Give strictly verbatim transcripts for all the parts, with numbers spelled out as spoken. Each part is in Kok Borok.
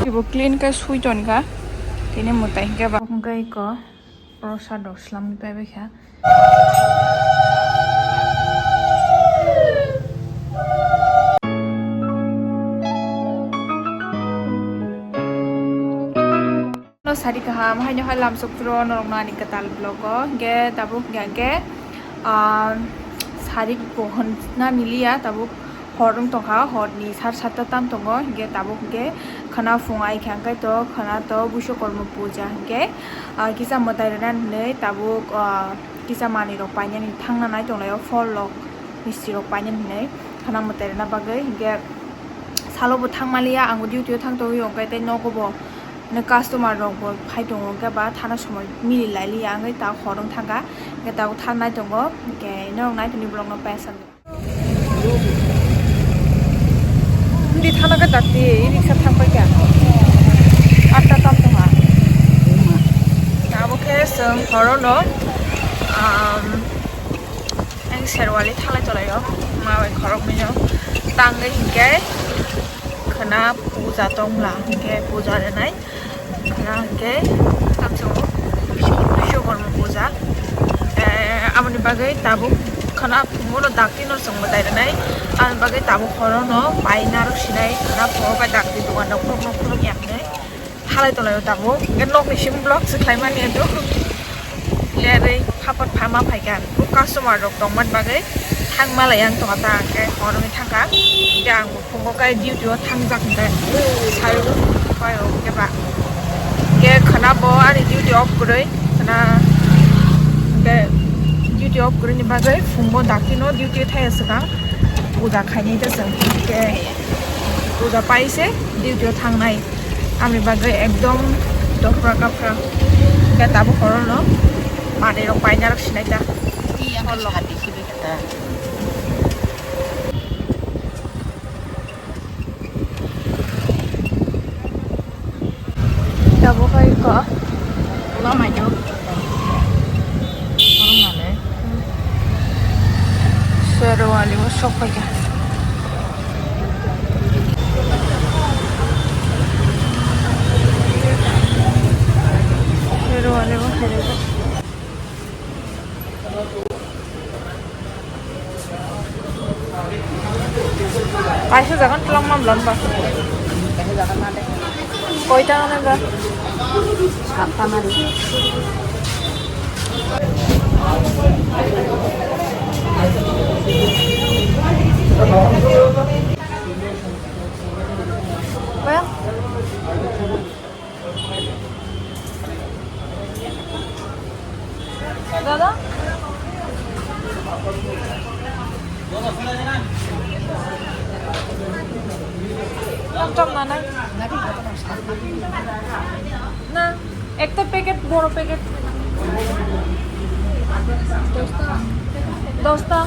Ibo clean khe sui ton kha. Tini mwtai hwnkhe ba. Hwnkhe iko prosad rok slam pai bai kha. No sari kaham, haino hai lamsok phuru norok nani kwtal vlog o, hwnkhe tabuk hwnkhe, ah, sari pohon na niliya, tabuk hor wng tongkha, hor ni sar satta tam tongo, hwnkhe tabuk hwnkhe khwna phung ai kha, hwnkhe to khwna to buisok kormo puja, hwnkhe, ah, kisa mwtai rwna hinwi tabuk, ah, kisa manwi rok painani thangna nai tonglaio, phol rok, misti rok painani hinwi khwna mwtai rwna bagwi, hwnkhe salo bo thang maliya, ang bo duty o thang tongwi, hwnkhe tei nogo bo. Nw customer rok bo phai tongo, hwnkhe ba thana somoi mili lai liya, wngwi ta hor wng thangkha, hwnkhe tabuk thanai tongo, hwnkhe norok nai tongni vlog no paisa. Hindi thana khe dakti, i riksa thang pai kha, atta tam tongha. Abo khe chwng horo no, um, ang serwali thalai tolai o, ma bai khorok mino tangwi hinkhe. Khwna puja tongla, hwnkhe puja rwnai. Khwna hwnkhe tamsongo Biswakarma puja. Eh, aboni bagwi tabuk khwna phungo no dakti no chwng mwtai rwnai. Aboni bagwi tabuk horo no pai narwk sinai khwna phungo khe dakti dogan rok khuluk no khuluk ya hinwi. Halai tolai o tabuk. Hwnkhe nokni simi vlog se khlai mani ado. Lerwi phapar phama phaikha. O customer rok tongmani bagwi thang malai ang tongkha ta hwnkhe hor wngwi thangkha. Hwnkhe ang bo phungo khe duty o thangjak hwnkhe. Sai o pai o hwnkhe ba. Hwnkhe khwna bo ani duty off kwrwi. Khwna hwnkhe duty off kwrwini bagwi phungo dakti no duty o thaiya swkang. Puja khainai ta chwng. Hwnkhe puja pai se duty o thangnai. Aboni bagwi ekdom dophra kaphra. Hwnkhe tabuk horo no manwi rok paina rok sinai ta. Tabuk hai ko. Lama jo. Serwali o sok paikha. Serwali o hai. Kaisa jagan twlangma bwlam ba. Koita nang ba? Sapta mari. Ba? Dada? Tam tam nanai. Na, ekta packet, boro packet. Dosta. Dosta.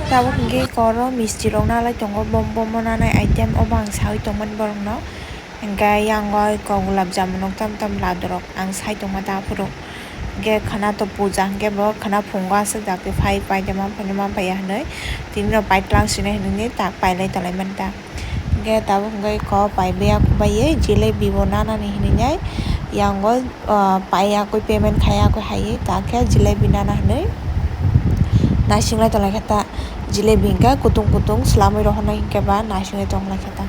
Tabuk hwnkhe koro misti rok nalai tongo, bom bomo nanai item obo ang saui tongmani borokno. Hwnkhe yang oi kok gulab jamun rok tam tam ladu rok ang sai tongma ta phuru. Hwnkhe khwna to puja hwnkhe bo khwna phungo aswk dakti phai pai de man phai de man phai ya hinwi tini rok pai tlang sini hinwi tak pai lai tong lai mani ta. Hwnkhe tabuk hwnkhe ko pai bia kubai ye jilebi bo nana ni hinwi nai yang o, ah, pai ya koi payment khai ya koi hai ta khe jilebi nana hinwi naising lai tong lai khe ta jilebi hwnkhe kutung kutung swlamwi rohor nai hwnkhe ba naising lai tong lai khe ta.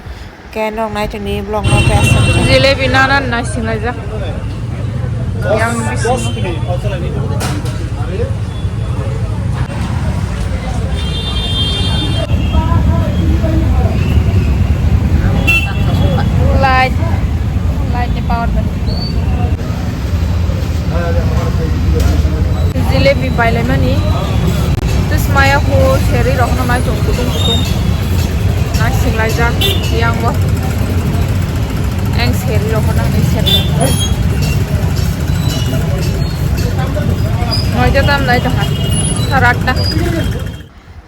Khe norok nai tongdi vlog no khe aswk. Jilebi nana naising laijak. Yang bisingo. Light, light ni power bai. Jilebi bailaimani. Tei smaya ho seri rok no nai tong kutung kutung. Nai sing laijak yang bo. Eng seri rok no nai seri. Noita tam lai tongkha. Sara atta.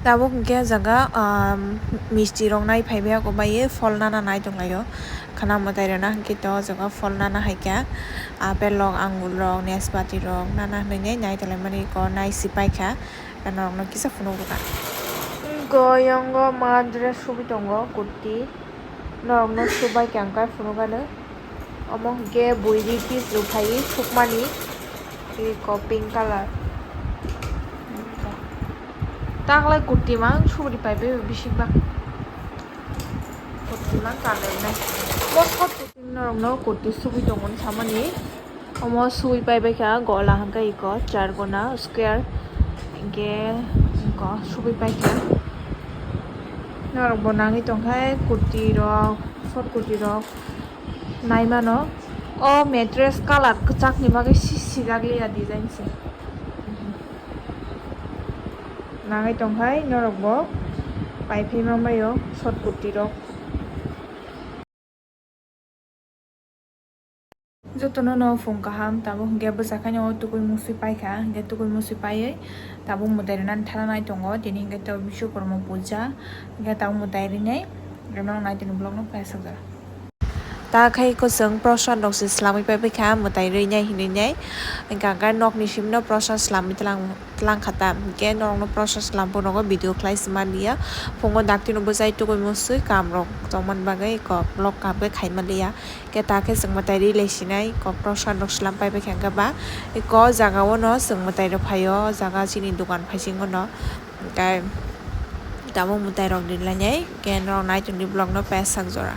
Tabuk hwnkhe o jaga, um, misti rok nai phaibai, ako bai phol nana nai tonglaio. Khana mwtai rwna hwnkhe to o jaga phol nana hai kha. Apple rok, angur rok, naspati rok nana hwnwi nai tonglaimani ko nai si pai kha. Norokno kisa phunuk rwkha. Goyongo ma dress subi tongo, kurti. Norokno subai kha hwnkhe phunukgano. Omo hwnkhe buini piece rok phaiwi sukmani. Eko pink colour. Taklai kurti mang sugri paibai bising bak. Kurti mang kanwi nai. Mosok norokno kurti sugwi tongmani samani. Omo sugwi paibai kha gola hwnkhe eko char gona square. Hwnkhe eko sugwi pai kha. Norok bo nangwi tongkha kurti rok, short kurti rok. Naimano o mattress colour kwchakni bagwi si sijak liya design se. Nangwi tongkhai norok bo paiphi mamaio short kurti rok. Jotono no phung kaham, tabuk hwnkhe bwsakhe no tukui musui paikha, hwnkhe tukui musui paiwi tabuk mwtai rwnani thana nai tongo, tini hwnkhe tabuk Biswakarma puja, hwnkhe tabuk mwtai rinai rwnai tini vlog no paisuk jora. Ta khai kwchwng prosad rok se swlamwi paibai kha, mwtai rwi nai hinwi nai. Hwnkha hwnkhe nokni simi no prosad swlamwi tlang, tlang kha ta. Hwnkhe norokno prosad swlam phunukgo, video khlai se manliya. Phungo dakti no bwchai tukui musui kam rok tongmani bagwi kok lok kap khe khai manliya. Hwnkhe ta khe chwng mwtai rwi lai sinai kok prosad rok swlam paibai kha hwnkhe ba. Eko jaga o no chwng mwtai rok phaio, o jaga chini dogan phaisingo no. Hwnkhe tabuk mwtai rok rinai nai, hwnkhe norok nai tongdi vlog no paisuk jora.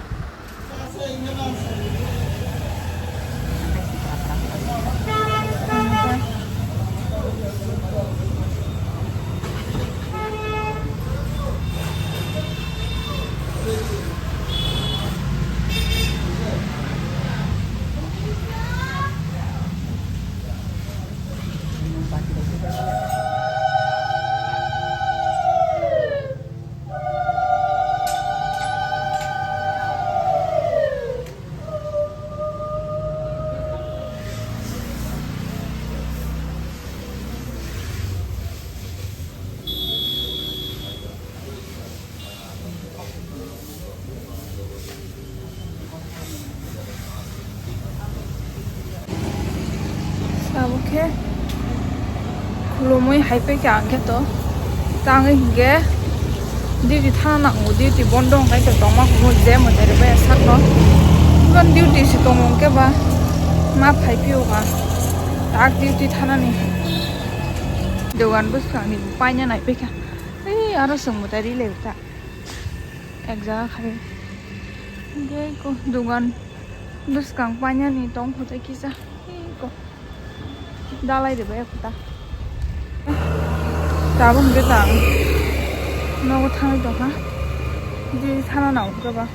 Abo khe khulumui hai paikha ang khe to tangwi hinkhe duty thana nango, duty bondo hwnkhe tongma hwnwi je mwtai rwbai sakno. Duty se tongo hwnkhe ba ma phai phiyokha tak duty thanani. Dogan bwskangni paina nai paikha. Ei aro chwng mwtai ri lai ta. Ek jaga khai. Hwnkhe eko dogan bwskang painani tong kho tei kisa. Eko dalai ribai eko ta. Tabuk hwnkhe ta ang nogo thangwi tongkha. Di thana nang khe ba.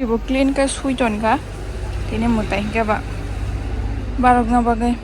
Ibo clean khe sui tonkha. Tini mwtai hwnkhe ba. Barokna bagwi.